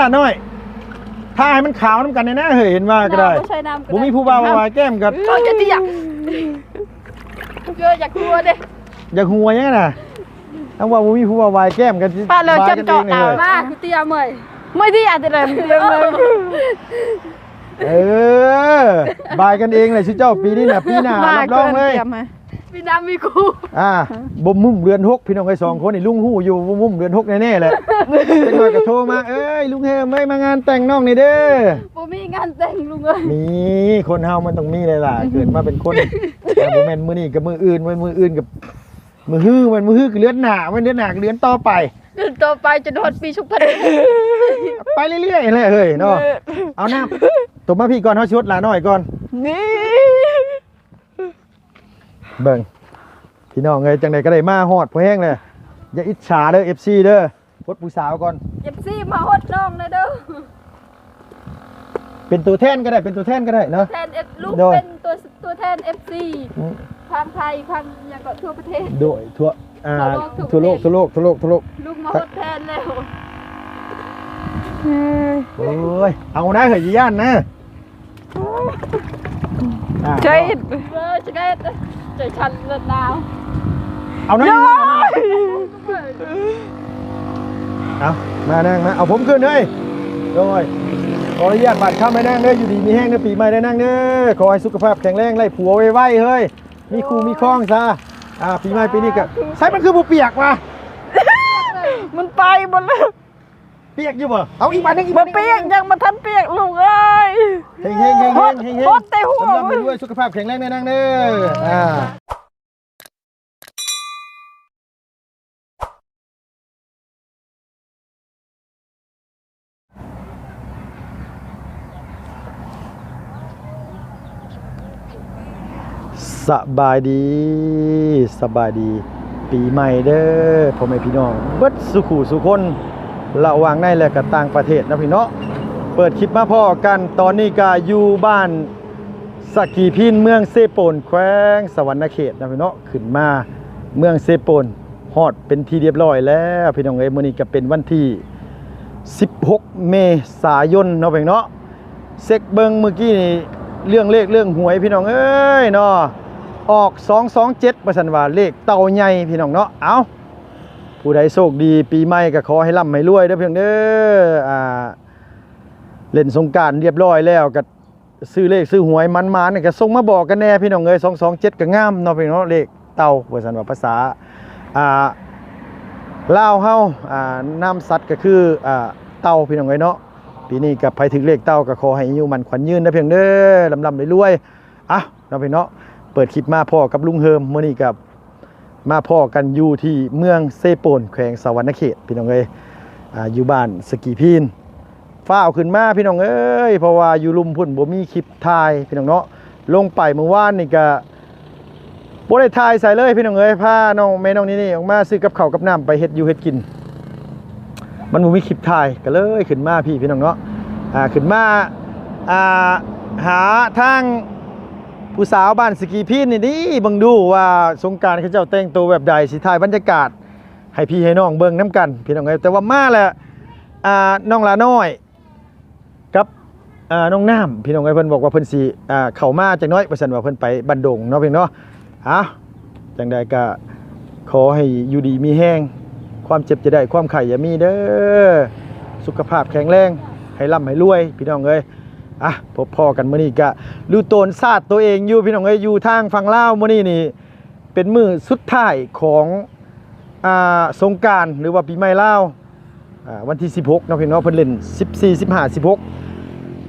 ຫຼານ້ອຍ ຖ້າໃຫ້ມັນຂາວນຳກັນແດ່ນະເຮີ້ຍ ເຫັນວ່າກໍໄດ້ ບໍ່ມີຜູ້ບ່າວມາຫວາຍແກ້ມກັນ ເຈົ້າຈະຕິຢາກ ເອີ ຢາກຫົວເດ້ ຢາກຫົວຫຍັງນະ? ທັງວ່າບໍ່ມີຜູ້ມາຫວາຍແກ້ມກັນ ປະເລີ ຫວາຍກັນເອງເລີຍ ມາ ກູເຕຍເມີຍ ເມີຍທີ່ອາດຈະໄດ້ ເອີ ບາຍກັນເອງແຫຼະຊຸເຈົ້າ ປີນີ້ນະ ປີໜ້າຮັບຮອງເລີຍ ປີໜ້າມີຄູ່ ອ່າ ບໍ່ມຸມເດືອນຫົກ ພີ່ນ້ອງເອີຍ ສອງຄົນນີ້ ລຸງຮູ້ຢູ່ ບໍ່ມຸມເດືອນຫົກແນ່ໆແຫຼະ ຈັກໜ້ອຍກໍໂທມາ ເອີຍ ລຸງແຮມເອີຍ ມາງານແຕ່ງນ້ອງນີ້ເດີ ບໍ່ມີງານແຕ່ງລຸງເອີຍ ມີ ຄົນເຮົາມັນຕ້ອງມີແຫຼະ ເກີດມາເປັນຄົນ ບໍ່ແມ່ນມື້ນີ້ກັບມື້ອື່ນ ມື້ອື່ນກັບ ມື້ຮືແມ່ນ ມື້ຮືຄືເດືອນໜ້າ ແມ່ນເດືອນໜ້າຄືເດືອນຕໍ່ໄປ ເດືອນຕໍ່ໄປຈົນຮອດປີສອງພັນ ໄປເລື້ອຍໆແຫຼະເຮີ້ຍເນາະ ເອີ ເອົານ້ຳ ຕົມມາພີ້ກ່ອນ ເຮົາຊິຫົດຫຼານ້ອຍກ່ອນ ນີ້ ເບິ່ງ ພີ່ນ້ອງເອີຍ ຈັ່ງໃດກໍໄດ້ມາຮອດພໍແຮງແລ້ວ ຢ່າອິດສາເດີ ເອັຟຊີ ເດີ ຫົດຜູ້ສາວກ່ອນ ເອັຟຊີ ມາຫົດນ້ອງແດ່ເດີ ເປັນຕົວແທນກໍໄດ້ ເປັນຕົວແທນກໍໄດ້ເນາະ ແທນເອັຟ ລຸງ ໂດຍ ເປັນຕົວ ຕົວແທນເອັຟຊີ ອືມ ທາງໄທ ທາງຫຍັງກໍທົ່ວປະເທດ ໂດຍ ທົ່ວ ອ່າ ທົ່ວໂລກ ທົ່ວໂລກ ທົ່ວໂລກ ທົ່ວໂລກ ລຸງມາຫົດແທນແລ້ວ ໂອ້ຍ ເອົານະ ເຮີ້ຍ ຢ່າຢ້ານນະ ອ່າ ໃຈ ເອີ ໃຈ ໃຈ ໃຈສັນເລີດລາວ ເອົາໜ້ອຍໜຶ່ງ ເອົາ ມານາງມາ ເອົາຜົມຂຶ້ນເຮີ້ຍ ໂດຍ ຂໍອະນຸຍາດບາດຄຳໃຫ້ນາງເດີ ຢູ່ດີມີແຮງເດີ ປີໃໝ່ເດີນາງເດີ ຂໍໃຫ້ສຸຂະພາບແຂງແຮງ ໄດ້ຜົວໄວໆເຮີ້ຍ ມີຄູ່ມີຄອງຊະ ອ່າ ປີໃໝ່ປີນີ້ກໍ ສາທຸ ໃສມັນຄືບໍ່ປຽກວະ ມັນໄປໝົດແລ້ວ ປຽກຢູ່ບໍ່? ເອົາອີກບາດໜຶ່ງ ອີກບາດໜຶ່ງ ບໍ່ປຽກ ຍັງບໍ່ທັນປຽກລູກເອີຍ ເຮັງໆໆໆໆ ຫົດແຕ່ຫົວ ລຳໆລວຍໆ ສຸຂະພາບແຂງແຮງເດີນາງເດີ ອ່າ ສະບາຍດີ ສະບາຍດີ ປີໃໝ່ເດີ ພໍ່ແມ່ພີ່ນ້ອງເບິດສູ່ຄູ່ສູ່ຄົນ ລະຫວ່າງໃນ ແລະ ກະຕ່າງປະເທດເນາະພີ່ເນາະ ເປີດຄລິບມາພໍ້ກັນ ຕອນນີ້ກະຢູ່ບ້ານ ສະກີພີນ ເມືອງເຊໂປນ ແຂວງສະຫວັນນະເຂດເນາະພີ່ນ້ອງເນາະ ຂຶ້ນມາເມືອງເຊໂປນ ຮອດເປັນທີ່ລຽບຮ້ອຍແລ້ວພີ່ນ້ອງເອີຍ ມື້ນີ້ກໍເປັນວັນທີສິບຫົກ ເມສາຍົນເນາະພີ່ນ້ອງເນາະ ເຊັກເບິ່ງມື້ກີ້ນີ້ ເລື່ອງເລກເລື່ອງຫວຍພີ່ນ້ອງເອີຍເນາະ ອອກສອງສອງເຈັດ ວ່າຊັ້ນວ່າ ເລກເຕົ່າໃຫຍ່ພີ່ນ້ອງເນາະ ເອົ້າ ຜູ້ໃດໂຊກດີປີໃໝ່ກໍຂໍໃຫ້ລ່ຳໃຫ້ລວຍເດີພີ່ນ້ອງເດີ ອ່າ ຫຼິ້ນສົງການລຽບຮ້ອຍແລ້ວກໍ ຊື້ເລກຊື້ຫວຍໝານໆນີ້ກໍສົ່ງມາບອກກັນແດ່ພີ່ນ້ອງເອີຍ ສອງສອງເຈັດກໍງາມເນາະພີ່ນ້ອງເນາະ ເລກເຕົ່າ ວ່າຊັ້ນວ່າພາສາ ອ່າ ລາວເຮົາ ອ່າ ນາມສັດກໍຄື ອ່າ ເຕົ່າພີ່ນ້ອງເອີຍເນາະ ປີນີ້ກໍໃຜຖືກເລກເຕົ່າກໍຂໍໃຫ້ອາຍຸໝັ້ນຂວັນຍືນເດີພີ່ນ້ອງເດີ ລ່ຳໆລວຍໆ ອ່ະ ເນາະພີ່ນ້ອງເນາະ ເປີດຄລິບມາພໍ້ກັບລຸງເຮີມ ມື້ນີ້ກໍ ມາພໍ້ກັນຢູ່ທີ່ເມືອງເຊໂປນ ແຂວງສະຫວັນນະເຂດ ພີ່ນ້ອງເອີຍ ອ່າ ຢູ່ບ້ານສະກີພີນ ຟ້າວຂຶ້ນມາພີ່ນ້ອງເອີຍ ເພາະວ່າຢູ່ລຸ່ມພຸ້ນບໍ່ມີຄລິບຖ່າຍພີ່ນ້ອງເນາະ ລົງໄປມື້ວານນີ້ກະບໍ່ໄດ້ຖ່າຍໃສເລີຍພີ່ນ້ອງເອີຍ ພານ້ອງ ແມ່ນ້ອງນີ້ນີ້ອອກມາຊື້ກັບເຂົ້າກັບນ້ຳໄປເຮັດຢູ່ເຮັດກິນ ມັນບໍ່ມີຄລິບຖ່າຍ ກໍເລີຍຂຶ້ນມາພີ້ພີ່ນ້ອງເນາະ ອ່າ ຂຶ້ນມາ ອ່າ ຫາທາງ ຜູ້ສາວບ້ານສະກີພີນນີ້ດີ ເບິ່ງດູວ່າສົງການເຂົາເຈົ້າແຕ່ງໂຕແບບໃດ ຊິຖ່າຍບັນຍາກາດໃຫ້ພີ່ໃຫ້ນ້ອງເບິ່ງນຳກັນພີ່ນ້ອງເອີຍ ແຕ່ວ່າມາແລ້ວ ອ່າ ນ້ອງຫຼ້ານ້ອຍກັບ ອ່າ ນ້ອງນ້ຳ ພີ່ນ້ອງເອີຍ ເພິ່ນບອກວ່າເພິ່ນຊິ ອ່າ ເຂົ້າມາຈັກໜ້ອຍ ວ່າຊັ້ນວ່າເພິ່ນໄປບ້ານດົງເນາະພີ່ນ້ອງເນາະ ເອົ້າ ຈັ່ງໃດກໍຂໍໃຫ້ຢູ່ດີມີແຮງ ຄວາມເຈັບຢ່າໄດ້ ຄວາມໄຂ້ຢ່າມີເດີ ສຸຂະພາບແຂງແຮງ ໃຫ້ລ່ຳໃຫ້ລວຍພີ່ນ້ອງເອີຍ. ອ່ະ ພົບພໍ້ກັນມື້ນີ້ກະລຸໂຕນຊາດໂຕເອງຢູ່ພີ່ນ້ອງເອີຍ ຢູ່ທາງຝັ່ງລາວ. ມື້ນີ້ນີ້ເປັນມື້ສຸດທ້າຍຂອງ ອ່າ ສົງການ ຫຼືວ່າປີໃໝ່ລາວ ອ່າ ວັນທີສິບຫົກເນາະພີ່ນ້ອງເນາະ. ເພິ່ນຫຼິ້ນສິບສີ່ ສິບຫ້າ ສິບຫົກ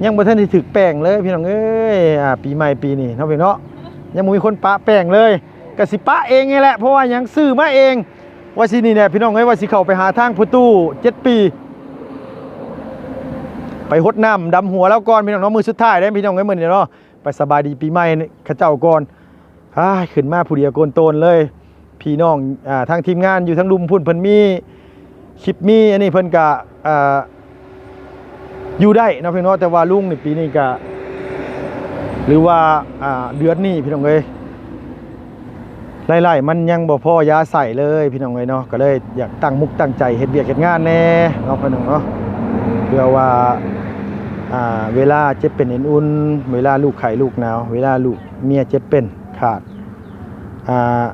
ຍັງບໍ່ທັນໄດ້ຖືກແປ້ງເລີຍພີ່ນ້ອງເອີຍ. ອ່າ ປີໃໝ່ປີນີ້ເນາະພີ່ນ້ອງເນາະ ຍັງບໍ່ມີຄົນປະແປ້ງເລີຍ. ກະຊິປະເອງນີ້ແຫຼະ ເພາະວ່າຫຍັງ ຊື້ມາເອງ. ວ່າຊິນີ້ແຫຼະພີ່ນ້ອງເອີຍ ວ່າຊິເຂົ້າໄປຫາທາງພໍ່ຕູ້ເຈັດປີ ໄປຫົດນ້ຳດຳຫົວລາວກ່ອນພີ່ນ້ອງເນາະ. ມື້ສຸດທ້າຍເດ້ພີ່ນ້ອງເອີຍ ມື້ນີ້ເນາະ ໄປສະບາຍດີປີໃໝ່ເຂົາເຈົ້າກ່ອນ. ອ້າຍ ຂຶ້ນມາຜູ້ດຽວໂກນໂຕນເລີຍ ພີ່ນ້ອງ ອ່າ ທາງທີມງານຢູ່ທາງລຸ່ມພຸ້ນ ເພິ່ນມີຄລິບ ມີອັນນີ້ ເພິ່ນກະ ອ່າ ຢູ່ໄດ້ເນາະພີ່ນ້ອງເນາະ. ແຕ່ວ່າລຸງນີ້ປີນີ້ກະ ຫຼືວ່າ ອ່າ ເດືອນນີ້ພີ່ນ້ອງເອີຍ ລາຍໄດ້ມັນຍັງບໍ່ພໍຢາໃຊ້ເລີຍພີ່ນ້ອງເອີຍເນາະ. ກໍເລີຍຢາກຕັ້ງມຸກຕັ້ງໃຈເຮັດວຽກເຮັດງານແດ່ເນາະພີ່ນ້ອງເນາະ ເພື່ອວ່າ ອ່າ ເວລາເຈັບເປັນເອັນອຸ່ນ ເວລາລູກໄຂ້ລູກໜາວ ເວລາລູກເມຍເຈັບເປັນຂາດ ອ່າ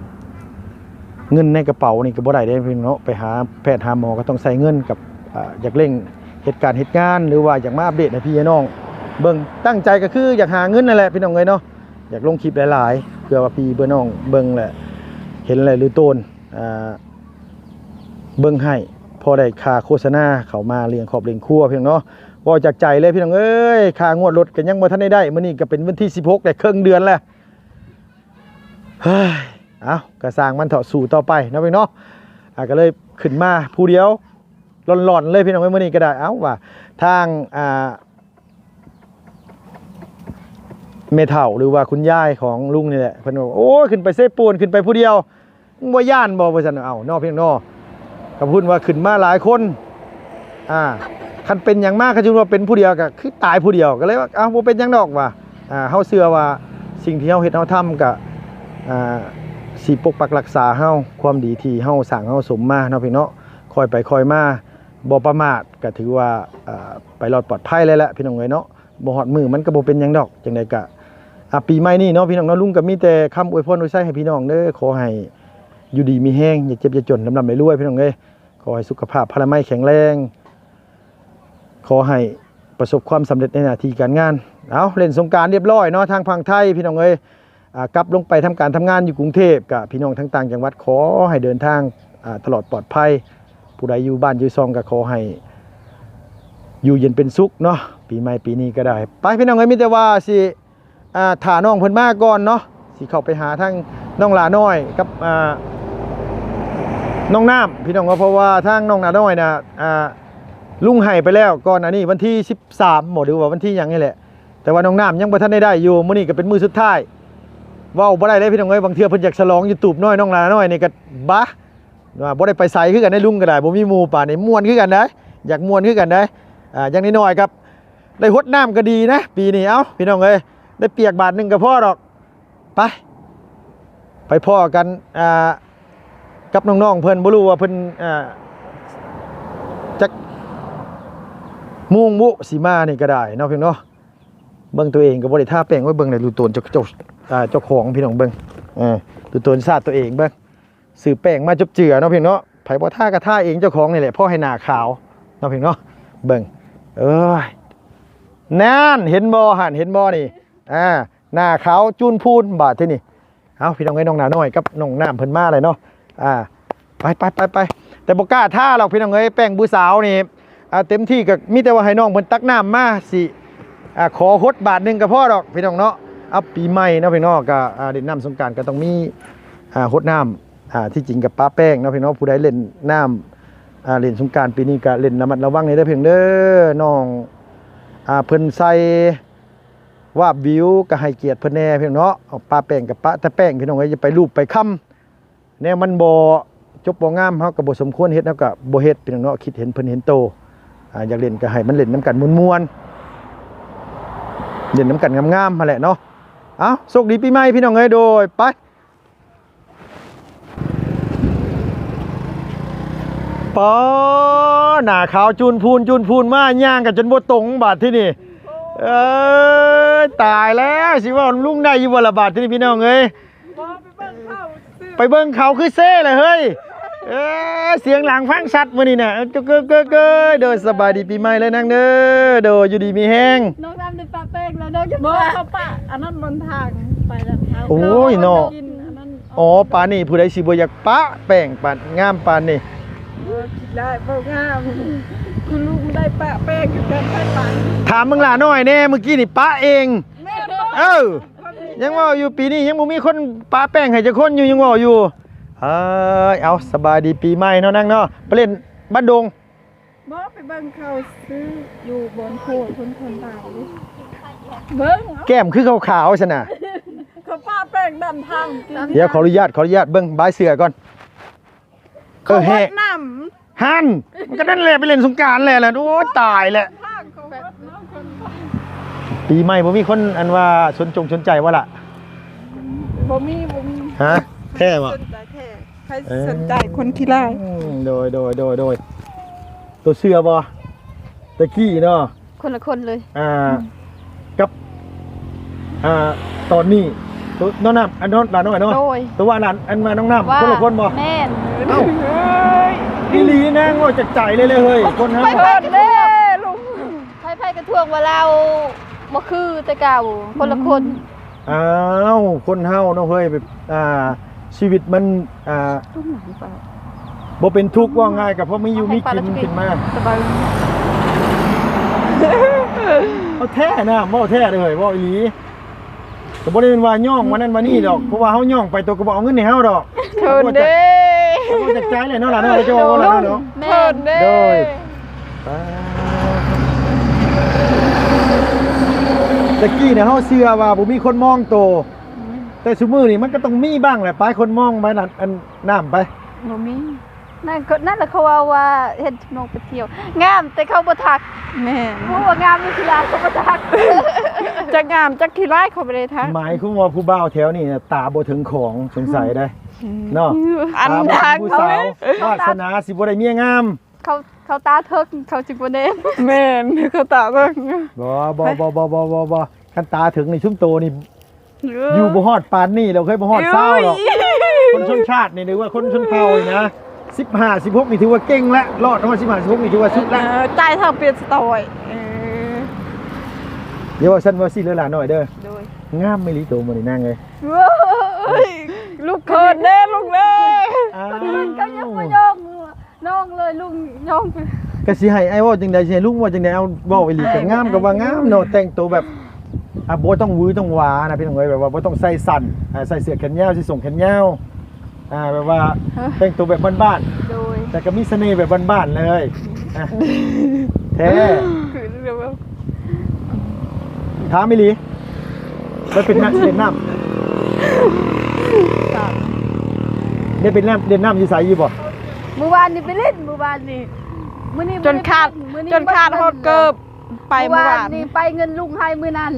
ເງິນໃນກະເປົານີ້ກໍບໍ່ໄດ້ເດ້ພີ່ນ້ອງເນາະ. ໄປຫາແພດຫາໝໍກໍຕ້ອງໃຊ້ເງິນກັບ ອ່າ ຢາກເລັ່ງເຮັດການເຮັດງານ ຫຼືວ່າຢາກມາອັບເດດໃຫ້ພີ່ໃຫ້ນ້ອງເບິ່ງ. ຕັ້ງໃຈກໍຄືຢາກຫາເງິນນັ້ນແຫຼະພີ່ນ້ອງເອີຍເນາະ. ຢາກລົງຄລິບຫຼາຍໆ ເພື່ອວ່າພີ່ເພື່ອນ້ອງເບິ່ງແຫຼະ ເຫັນແຫຼະ ຫຼືໂຕນ ອ່າ ເບິ່ງໃຫ້ ພໍໄດ້ຄ່າໂຄສະນາເຂົ້າມາລ້ຽງຄອບລ້ຽງຄົວພີ່ນ້ອງເນາະ. ເວົ້າຈາກໃຈເລີຍພີ່ນ້ອງເອີຍ ຄ່າງວດລົດກໍຍັງບໍ່ທັນໄດ້ໄດ້. ມື້ນີ້ກໍເປັນວັນທີສິບຫົກ ໄດ້ເຄິ່ງເດືອນແລ້ວ. ເຮີ້ຍ ເອົ້າ ກະຊ່າງມັນເຖາະ ສູ້ຕໍ່ໄປເນາະພີ່ນ້ອງເນາະ. ອ່າ ກໍເລີຍຂຶ້ນມາຜູ້ດຽວ ລ້ອນໆ ເລີຍພີ່ນ້ອງເອີຍ ມື້ນີ້ກໍໄດ້. ເອົ້າ ວ່າທາງ ອ່າ ແມ່ເຖົ້າ ຫຼືວ່າຄຸນຍາຍຂອງລຸງນີ້ແຫຼະ ເພິ່ນວ່າ ໂອ້ຍ ຂຶ້ນໄປເຊໂປນ ຂຶ້ນໄປຜູ້ດຽວ ມຶງບໍ່ຢ້ານບໍ່ ວ່າຊັ້ນ. ເອົ້າ ເນາະພີ່ນ້ອງເນາະ ກໍພຸ້ນວ່າຂຶ້ນມາຫຼາຍຄົນ ອ່າ ຄັນເປັນຫຍັງມາ ຄັນສົມມຸດວ່າເປັນຜູ້ດຽວກໍຄືຕາຍຜູ້ດຽວ. ກໍເລີຍວ່າ ເອົ້າ ບໍ່ເປັນຫຍັງດອກວ່າ ອ່າ ເຮົາເຊື່ອວ່າສິ່ງທີ່ເຮົາເຮັດເຮົາທຳກໍ ອ່າ ຊິປົກປັກຮັກສາເຮົາ ຄວາມດີທີ່ເຮົາສ້າງເຮົາສົມມາເນາະພີ່ນ້ອງເນາະ. ຄ່ອຍໄປຄ່ອຍມາ ບໍ່ປະໝາດ ກໍຖືວ່າ ອ່າ ໄປລອດປອດໄພເລີຍແຫຼະພີ່ນ້ອງເອີຍເນາະ. ບໍ່ຮອດມື້ມັນກໍບໍ່ເປັນຫຍັງດອກ. ຈັ່ງໃດກໍ ອ່າ ປີໃໝ່ນີ້ເນາະພີ່ນ້ອງເນາະ ລຸງກໍມີແຕ່ຄຳອວຍພອນອວຍໄຊໃຫ້ພີ່ນ້ອງເດີ. ຂໍໃຫ້ຢູ່ດີມີແຮງ ຢ່າເຈັບຢ່າຈົນ ລ່ຳໆລວຍໆ ພີ່ນ້ອງເອີຍ. ຂໍໃຫ້ສຸຂະພາບພະລາໄມແຂງແຮງ ຂໍໃຫ້ປະສົບຄວາມສຳເລັດໃນໜ້າທີ່ການງານ. ເອົາ ຫຼິ້ນສົງການລຽບລ້ອຍເນາະ ທາງຝັ່ງໄທ ພີ່ນ້ອງເອີຍ. ອ່າ ກັບລົງໄປທຳການທຳງານຢູ່ກຸງເທບ ກະພີ່ນ້ອງທາງຕ່າງຈັງຫວັດ ຂໍໃຫ້ເດີນທາງ ອ່າ ຕະຫຼອດປອດໄພ. ຜູ້ໃດຢູ່ບ້ານຢູ່ຊ່ອງກະຂໍໃຫ້ຢູ່ເຢັນເປັນສຸກເນາະ ປີໃໝ່ປີນີ້ກໍໄດ້. ໄປ ພີ່ນ້ອງເອີຍ ມີແຕ່ວ່າຊິ ອ່າ ຖ້ານ້ອງເພິ່ນມາກ່ອນເນາະ ຊິເຂົ້າໄປຫາທາງນ້ອງຫຼ້ານ້ອຍກັບ ອ່າ ນ້ອງນ້ຳ ພີ່ນ້ອງເນາະ. ເພາະວ່າທາງນ້ອງຫຼ້ານ້ອຍນະ ອ່າ ລຸງໃຫ້ໄປແລ້ວ ກ່ອນໜ້ານີ້ວັນທີສິບສາມບໍ ຫຼືວ່າວັນທີຫຍັງນີ້ແຫຼະ. ແຕ່ວ່ານ້ອງນ້ຳຍັງບໍ່ທັນໄດ້ໄດ້ຢູ່ ມື້ນີ້ກໍເປັນມື້ສຸດທ້າຍ. ເວົ້າບໍ່ໄດ້ເລີຍພີ່ນ້ອງເອີຍ ບາງເທື່ອເພິ່ນຢາກສະຫຼອງຢູ່ຕູບນ້ອຍ ນ້ອງຫຼ້ານ້ອຍນີ້ກໍບາ ວ່າບໍ່ໄດ້ໄປໃສຄືກັນໄດ໋ ລຸງກໍໄດ້ ບໍ່ມີໝູ່ປານນີ້ ມ່ວນຄືກັນໄດ໋ ຢາກມ່ວນຄືກັນໄດ໋. ອ່າ ຢ່າງນ້ອຍໆ ກັບໄດ້ຫົດນ້ຳກໍດີນະປີນີ້. ເອົ້າ ພີ່ນ້ອງເອີຍ ໄດ້ປຽກບາດໜຶ່ງກໍພໍດອກ. ໄປ ໄປພໍ້ກັນ ອ່າ ກັບນ້ອງໆເພິ່ນ ບໍ່ຮູ້ວ່າເພິ່ນ ອ່າ ຈັກໂມງບຸ ຊິມານີ້ກໍໄດ້ເນາະ ພີ່ນ້ອງເນາະ. ເບິ່ງຕົວເອງກໍບໍ່ໄດ້ທາແປ້ງ ໂອ້ຍ ເບິ່ງໃນລູກໂຕນເຈົ້າ ເຈົ້າ ອ່າ ເຈົ້າຂອງ ພີ່ນ້ອງເບິ່ງ ເອີ ລູກໂຕນຊາດຕົວເອງເບິ່ງ ຊື້ແປ້ງມາຈົບເຈືອເນາະ ພີ່ນ້ອງເນາະ. ໃຜບໍ່ທາກໍທາເອງເຈົ້າຂອງນີ້ແຫຼະ ພໍໃຫ້ໜ້າຂາວເນາະ ພີ່ນ້ອງເນາະ. ເບິ່ງ ເອີຍ ນັ້ນ ເຫັນບໍ່ຫັ້ນ ເຫັນບໍ່ນີ້ ອ່າ ໜ້າຂາວຈູນພູນບາດທີນີ້. ເອົ້າ ພີ່ນ້ອງເອີຍ ນ້ອງໜ້ານ້ອຍກັບນ້ອງນ້ຳເພິ່ນມາແລ້ວເນາະ. ອ່າ ໄປໆໆໆ ແຕ່ບໍ່ກ້າທາດອກ ພີ່ນ້ອງເອີຍ ແປ້ງຜູ້ສາວນີ້ ອ່າ ເຕັມທີ່ກໍມີແຕ່ວ່າໃຫ້ນ້ອງເພິ່ນຕັກນ້ຳມາ ຊິ ອ່າ ຂໍຫົດບາດໜຶ່ງກໍພໍດອກ ພີ່ນ້ອງເນາະ. ເອົາ ປີໃໝ່ເນາະ ພີ່ນ້ອງເນາະ ກໍ ອ່າ ຫຼິ້ນນ້ຳສົງການກໍຕ້ອງມີ ອ່າ ຫົດນ້ຳ ອ່າ ທີ່ຈິງກໍປະແປ້ງເນາະ ພີ່ນ້ອງເນາະ. ຜູ້ໃດຫຼິ້ນນ້ຳ ອ່າ ຫຼິ້ນສົງການປີນີ້ກໍຫຼິ້ນລະມັດລະວັງແດ່ເດີ ພີ່ນ້ອງເດີ. ນ້ອງ ອ່າ ເພິ່ນໃສ່ ວາບວິວກໍໃຫ້ກຽດເພິ່ນແດ່ ພີ່ນ້ອງເນາະ. ປະແປ້ງກໍປະແຕ່ແປ້ງ ພີ່ນ້ອງເອີຍ ຢ່າໄປລູບໄປຄຳ ແນວມັນບໍ່ຈົບບໍ່ງາມ ເຮົາກໍບໍ່ສົມຄວນເຮັດ ເຮົາກໍບໍ່ເຮັດ ພີ່ນ້ອງເນາະ. ຄິດເຫັນເພິ່ນເຫັນໂຕ ອ່າ ຢາກຫຼິ້ນກໍໃຫ້ມັນຫຼິ້ນນຳກັນມ່ວນໆ ຫຼິ້ນນຳກັນງາມໆຫັ້ນແຫຼະເນາະ. ເອົ້າ ໂຊກດີປີໃໝ່ ພີ່ນ້ອງເອີຍ ໂດຍ ໄປ. ປາ ໜ້າຂາວຈູນພູນ ຈູນພູນມາ ຍ່າງກັນຈົນບໍ່ຕົງບາດທີນີ້. ເອີຍ ຕາຍແລ້ວ ຊິເວົ້ານຳລຸງໄດ້ຢູ່ບໍ່ລະບາດທີນີ້ ພີ່ນ້ອງເອີຍ. ບໍ່ ໄປເບິ່ງເຂົາຊື່ ໄປເບິ່ງເຂົາຄືເຊລະເຮີ້ຍ. ເອີ ສຽງຫຼັງຟັງຊັດມື້ນີ້ນະ ເອີ ເກີໆ ໂດຍ ສະບາຍດີປີໃໝ່ເລີຍນາງເດີ ໂດຍ ຢູ່ດີມີແຮງ. ນ້ອງນ້ຳໄດ້ປະແປ້ງແລ້ວ ນ້ອງຈະ ບໍ່ ເຂົາປະອັນນັ້ນບົນທາງໄປແລ້ວ ໂອ້ຍເນາະ ກິນອັນນັ້ນ. ອໍ ປານນີ້ຜູ້ໃດຊິບໍ່ຢາກປະແປ້ງປານງາມປານນີ້? ໂອ້ຍ ຄິດຫຼາຍ ບໍ່ງາມ ຄຸນລຸງໄດ້ປະແປ້ງຄືກັນໄປປະ. ຖາມເບິ່ງຫຼ້ານ້ອຍແດ່ ມື້ກີ້ນີ້ປະເອງ. ແມ່ນບໍ່? ເອີ ຍັງເວົ້າຢູ່ ປີນີ້ຍັງບໍ່ມີຄົນປະແປ້ງໃຫ້ຈັກຄົນຢູ່ ຍັງເວົ້າຢູ່. ເອີຍ ເອົາ ສະບາຍດີປີໃໝ່ເນາະນາງເນາະ ໄປຫຼິ້ນບ້ານດົງ. ບໍ່ ໄປເບິ່ງເຂົາຊື້ຢູ່ບ່ອນໂພດ ຄົນ ຄົນຫຼາຍເດ້ ເບິ່ງເອົາ ແກ້ມຄືຂາວໆຊັ້ນນະ. ເຂົາປະແປ້ງດຳທາງ. ດຽວຂໍອະນຸຍາດ ຂໍອະນຸຍາດເບິ່ງບາຍເສື້ອກ່ອນ. ເອີ ເຂົາແຮ່ ວັດນ້ຳ ຫັ້ນ ມັນກໍນັ້ນແຫຼະ ໄປຫຼິ້ນສົງການແຫຼະ ແລ້ວ ໂອ້ຍ ຕາຍແຫຼະ. ທາງເຂົາວັດນ້ຳ ຄົນ ປີໃໝ່ບໍ່ມີຄົນອັນວ່າສົນຈົງສົນໃຈບໍ່ລະ? ບໍ່ມີ ບໍ່ມີ. ຮະ ແທ້ບໍ່? ສົນໃຈແທ້ ໃຜ ເອີ ສົນໃຈຄົນຂີ້ຮ້າຍ. ອືມ ໂດຍ ໂດຍ ໂດຍ ໂດຍ. ໂຕເຊື່ອບໍ່ ແຕ່ກີ້ເນາະ ຄົນລະຄົນເລີຍ ອ່າ ອືມ ກັບ ອ່າ ຕອນນີ້ ໂຕນ້ອງນ້ຳ ອັນນ້ອງຫຼ້ານ້ອຍເນາະ ໂດຍ ແຕ່ວ່າຫຼານ ອັນວ່ານ້ອງນ້ຳ ວ່າ ຄົນລະຄົນບໍ່? ແມ່ນ. ເອົ້າ ອີ່ຫຼີນາງເວົ້າຈາກໃຈເລີຍເລີຍເຮີ້ຍ ຄົນເຮົາ ເຂີນເດ້ລຸງ. ໃຜໆກໍທວງວ່າລາວບໍ່ຄືແຕ່ເກົ່າ ຄົນລະຄົນ. ອືມ ອ້າວ ຄົນເຮົາເນາະເຮີ້ຍ ແບບ ອ່າ ຊີວິດມັນ ອ່າ ບໍ່ເປັນທຸກ ເວົ້າງ່າຍກໍເພາະມີຢູ່ມີກິນຂຶ້ນມາ. ສະບາຍ ເອົາແທ້ນະ ເວົ້າແທ້ເດີເຮີ້ຍ ເວົ້າອີ່ຫຼີ. ກໍບໍ່ໄດ້ແມ່ນວ່າຍ້ອງວ່ານັ້ນວ່ານີ້ດອກ ເພາະວ່າເຮົາຍ້ອງໄປ ໂຕກໍບໍ່ເອົາເງິນໃຫ້ເຮົາດອກ. ເຂີນເດ້ ເຮົາຈາກໃຈແຫຼະເນາະ ຫຼ້າເນາະ ເຈົ້າເວົ້າແລ້ວເນາະ. ເຂີນເດ້ ໂດຍ. ແຕ່ກີ້ນະເຮົາເຊື່ອວ່າບໍ່ມີຄົນມອງໂຕ ອືມ ແຕ່ຊຸມື້ນີ້ມັນກໍຕ້ອງມີບ້າງແຫຼະ ໄປ ຄົນມອງໄປນັ້ນ ອັນ ນ້ຳໄປ. ບໍ່ມີ ນັ້ນກໍ ນັ້ນແຫຼະ ເຂົາເວົ້າວ່າເຫັນຊຸມນ້ອງໄປທ່ຽວ ງາມແຕ່ເຂົາບໍ່ທັກ. ແມ່ນ ຮູ້ວ່າງາມຢູ່ທີ່ລາວ ເຂົາບໍ່ທັກ ຈັກງາມຈັກຂີ້ຮ້າຍ ເຂົາບໍ່ໄດ້ທັກ. ໝາຍຄວາມວ່າຜູ້ບ່າວແຖວນີ້ນະ ຕາບໍ່ເຖິງຂອງ ສົງໄສໄດ໋ ອືມ ເນາະ ອັນ ຕາບໍ່ເຖິງຜູ້ສາວ ວາດສະໜາຊິບໍ່ໄດ້ເມຍງາມ. ເຂົາ ເຂົາຕາເຖິງ ເຂົາຊິບໍ່ແນມ. ແມ່ນ ເຂົາຕາເຖິງ. ບໍ່ ບໍ່ ບໍ່ ຄັນຕາເຖິງນີ້ ຊຸມໂຕນີ້ ເອີ ຢູ່ບໍ່ຮອດປານນີ້ແລ້ວ ເຄີຍບໍ່ຮອດຊາວດອກ. ຄົນຊົນຊາດນີ້ ຫຼືວ່າຄົນຊົນເຜົ່ານີ້ນະ ສິບຫ້າ ສິບຫົກນີ້ຖືວ່າເກັ່ງແລ້ວ ລອດຮອດສິບຫ້າ ສິບຫົກນີ້ຖືວ່າສຸດແລ້ວ. ເອີ ຈ່າຍເທົ່າປ່ຽນສະຕອຍ. ເອີ ດຽວວ່າຊັ້ນວ່າຊິເລີຫຼ້ານ້ອຍເດີ. ໂດຍ ງາມອີ່ຫຼີໂຕມື້ນີ້ນາງເອີຍ. ໂອ້ຍ ລູກເຂີນເດ້ ລູກເດີ. ອ້າວ ມັນກໍຍັງບໍ່ຍອມ ນ້ອງເລີຍ ລຸງ ນ້ອງ ກໍຊິໃຫ້ອ້າຍເວົ້າຈັ່ງໃດ ຊິໃຫ້ລຸງເວົ້າຈັ່ງໃດ? ເອົາ ເວົ້າອີ່ຫຼີກໍງາມ ກໍວ່າງາມເນາະ ແຕ່ງໂຕແບບ ອ່າ ບໍ່ຕ້ອງຫວືຕ້ອງຫວານະ ພີ່ນ້ອງເອີຍ ແບບວ່າບໍ່ຕ້ອງໃສ່ສັ້ນ ອ່າ ໃສ່ເສື້ອແຂນຍາວ ໃສ່ສົ້ງແຂນຍາວ ອ່າ ແບບວ່າແຕ່ງໂຕແບບບ້ານໆ. ໂດຍ ແຕ່ກໍມີສະເໜ່ແບບບ້ານໆເລີຍ. ອ່າ ແທ້ ຄືແບບວ່າ ຖາມອີ່ຫຼີ ໄດ້ເປັນນາງເປັນນ້ຳ ໄດ້ເປັນນ້ຳ ເປັນນ້ຳຢູ່ໃສຢູ່ບໍ່? ມື້ວານນີ້ໄປຫຼິ້ນ ມື້ວານນີ້ ມື້ນີ້ ຈົນຂາດ ມື້ນີ້ ຈົນຂາດຮອດເກີບ ໄປມື້ວານ ມື້ວານນີ້ໄປເງິນລຸງໃຫ້ມື້ນັ້ນ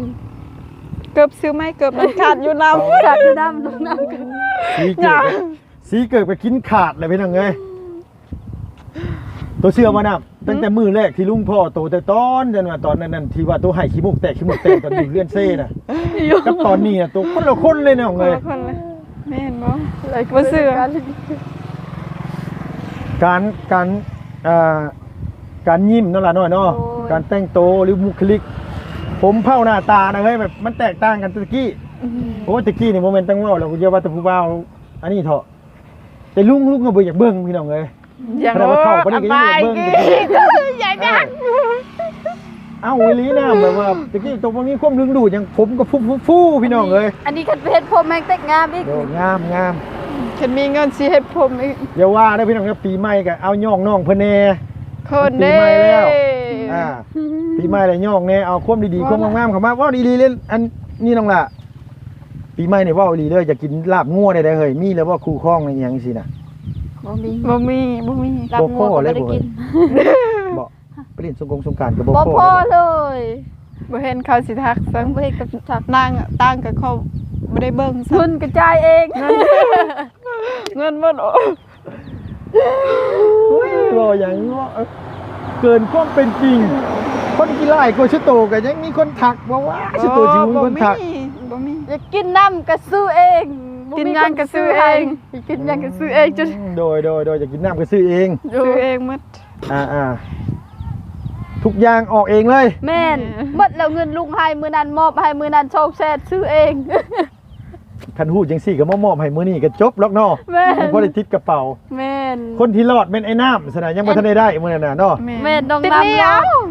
ເກີບຊື້ໃໝ່ ເກີບມັນຂາດຢູ່ນ້ຳ ຂາດຢູ່ນ້ຳ ນ້ຳ ສີເກີບ ສີເກີບກໍກິນຂາດແລ້ວພີ່ນ້ອງເອີຍ. ໂຕເຊື່ອບໍ່ນະ ຕັ້ງແຕ່ ອືມ ມື້ແລກທີ່ລຸງພໍ້ໂຕ ແຕ່ຕອນນັ້ນວ່າ ຕອນນັ້ນ ນັ້ນທີ່ວ່າໂຕໄຫ້ຂີ້ມູກແຕກ ຂີ້ມູກແຕກຕອນຢູ່ເຮືອນເຊນະ ກັບຕອນນີ້ນະ ໂຕຄົນລະຄົນເລີຍນ້ອງເອີຍ. ຄົນລະຄົນເລີຍ ແມ່ນບໍ່? ບໍ່ເຊື່ອ. ການ ການ ອ່າ ການຍິ້ມເນາະຫຼ້ານ້ອຍເນາະ. ໂອ້ຍ ການແຕ່ງໂຕ ຫຼືບຸກຄະລິກ ຜົມເຜົ່າໜ້າຕານະເຮີ້ຍ ແບບມັນແຕກຕ່າງກັນແຕ່ຕະກີ້. ອືມ ໂອ້ຍ ຕະກີ້ນີ້ບໍ່ແມ່ນຕ້ອງເວົ້າແລ້ວ ຢ່າວ່າແຕ່ຜູ້ບ່າວອັນນີ້ເຖາະ ແຕ່ລຸງ ລຸງກໍບໍ່ຢາກເບິ່ງພີ່ນ້ອງເອີຍ. ຢາກ ຂະໜາດວ່າເຖົ້າປານນີ້ກໍຍັງບໍ່ຢາກເບິ່ງ. ຢ່າ ເອີ ຢ່າ ເອົ້າ ອີ່ຫຼີນະ ແບບວ່າຕະກີ້ໂຕບໍ່ມີຄວາມດຶງດູດຫຍັງ ຜົມກໍຟູໆໆ ພີ່ນ້ອງເອີຍ. ອັນນີ້ຄັນໄປເຮັດຜົມແຮ່ງແຕກງາມອີກ. ໂອ້ ງາມ ງາມ ຄັນມີເງິນຊິເຮັດຜົມອີກ. ຢ່າວ່າເດີພີ່ນ້ອງເດີ ປີໃໝ່ກໍເອົາຍ້ອງນ້ອງເພິ່ນແດ່. ເຂີນເດ້ ປີໃໝ່ແລ້ວ ອ່າ ປີໃໝ່ແລ້ວຍ້ອງແດ່ ເອົາຄວາມດີໆ ຄວາມງາມໆເຂົ້າມາ. ເວົ້າດີໆເລີຍ ອັນນີ້ນ້ອງຫຼ້າ ປີໃໝ່ນີ້ເວົ້າອີ່ຫຼີເດີ ຢາກກິນລາບງົວແດ່ເຮີ້ຍ ມີແລ້ວບໍ່ ຄູ່ຄອງອີ່ຫຍັງຊີ້ນະ? ບໍ່ມີ ບໍ່ມີ ບໍ່ມີ ລາບງົວກໍບໍ່ໄດ້ກິນ. ບໍ່ ໄປຫຼິ້ນສົງກົງສົງການກໍບໍ່ພໍເລີຍ. ບໍ່ເຫັນເຂົາຊິທັກຊ້ຳ ບໍ່ເຫັນກໍທັກ. ນາງຕ່າງກັບເຂົາບໍ່ໄດ້ເບິ່ງຊ້ຳ ເງິນກໍຈ່າຍເອງ ເງິນໝົດ. ໂອ້ຍ ເວົ້າຫຍັງເນາະ ເກີນຄວາມເປັນຈິງ. ຄົນກິນຫຼາຍກວ່າຊຸໂຕກໍຍັງມີຄົນທັກ ບໍ່ວ່າຊຸໂຕຊິມີຄົນທັກ. ບໍ່ມີ ບໍ່ມີ ຢາກກິນນ້ຳກໍຊື້ເອງ. ກິນຫຍັງກໍຊື້ເອງ ກິນຫຍັງກໍຊື້ເອງ ຈົນ ອືມ ໂດຍ ໂດຍ ໂດຍ ຢາກກິນນ້ຳກໍຊື້ເອງ ໂດຍ ຊື້ເອງໝົດ ອ່າໆ ທຸກຢ່າງອອກເອງເລີຍ ແມ່ນ ແມ່ນ ໝົດແລ້ວ ເງິນລຸງໃຫ້ມື້ນັ້ນ ມອບໃຫ້ມື້ນັ້ນສອງແສນ ຊື້ເອງ ຄັນຮູ້ຈັ່ງຊີ້ກໍມາມອບໃຫ້ມື້ນີ້ກໍຈົບແລ້ວເນາະ ແມ່ນ ພໍໄດ້ຕິດກະເປົາ ແມ່ນ ຄົນທີ່ລອດແມ່ນໄອ້ນ້ຳຊັ້ນນະ ຍັງບໍ່ທັນໄດ້ໄດ້ມື້ນັ້ນນະເນາະ ແມ່ນ ແມ່ນ ນ້ອງ ຕິດໜີ້ ນ້ຳ ເອົາ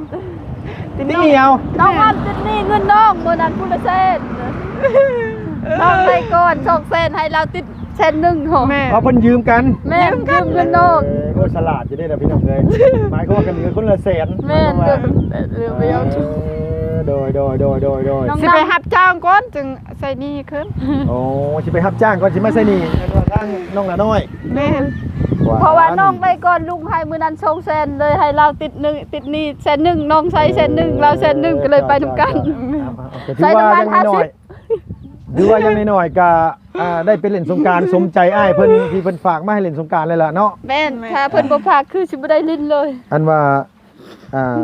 ຕິດໜີ້ ເອົາ ນ້ອງ ແມ່ນ ອ້ອມຕິດໜີ້ເງິນນ້ອງ ມື້ນັ້ນພຸ້ນລະແສນ ນ້ອງໄດ້ກ່ອນສອງແສນ ໃຫ້ລາວຕິດແສນໜຶ່ງ ແມ່ນ ເອົາ ເພິ່ນຢືມກັນ ແມ່ນ ຢືມກັນ ຢືມເງິນນ້ອງ ເອີ ໂອ້ ສະຫຼາດຢູ່ເດ້ລະພີ່ນ້ອງເອີຍ ໝາຍຄວາມວ່າກັນເຫຼືອຄົນລະແສນ ແມ່ນ ເອີ ເຫຼືອໄປເອົາ ເອີ ໂດຍ ໂດຍ ຊິໄປຮັບຈ້າງກ່ອນຈຶ່ງໃຊ້ໜີ້ຂຶ້ນ ໂອ້ ຊິໄປຮັບຈ້າງກ່ອນຊິມາໃຊ້ໜີ້ ທາງນ້ອງຫຼ້ານ້ອຍ ແມ່ນ ເພາະວ່ານ້ອງໄດ້ກ່ອນລຸງໃຫ້ມື້ນັ້ນສອງແສນ ເລີຍໃຫ້ລາວຕິດໜຶ່ງ ຕິດໜີ້ແສນໜຶ່ງ ນ້ອງໃຊ້ແສນໜຶ່ງ ລາວແສນໜຶ່ງ ກໍເລີຍໄປນຳກັນ ເອີ ກໍຖືວ່າຢ່າງໜ້ອຍ ຖືວ່າຢ່າງໜ້ອຍໆ ກໍ ອ່າ ໄດ້ໄປຫຼິ້ນສົງການ ສົມໃຈອ້າຍເພິ່ນທີ່ເພິ່ນຝາກມາໃຫ້ຫຼິ້ນສົງການແລ້ວລະເນາະ ແມ່ນ ແມ່ນ ຖ້າເພິ່ນບໍ່ຝາກຄືຊິບໍ່ໄດ້ຫຼິ້ນເລີຍ ອັນວ່າ ອ່າ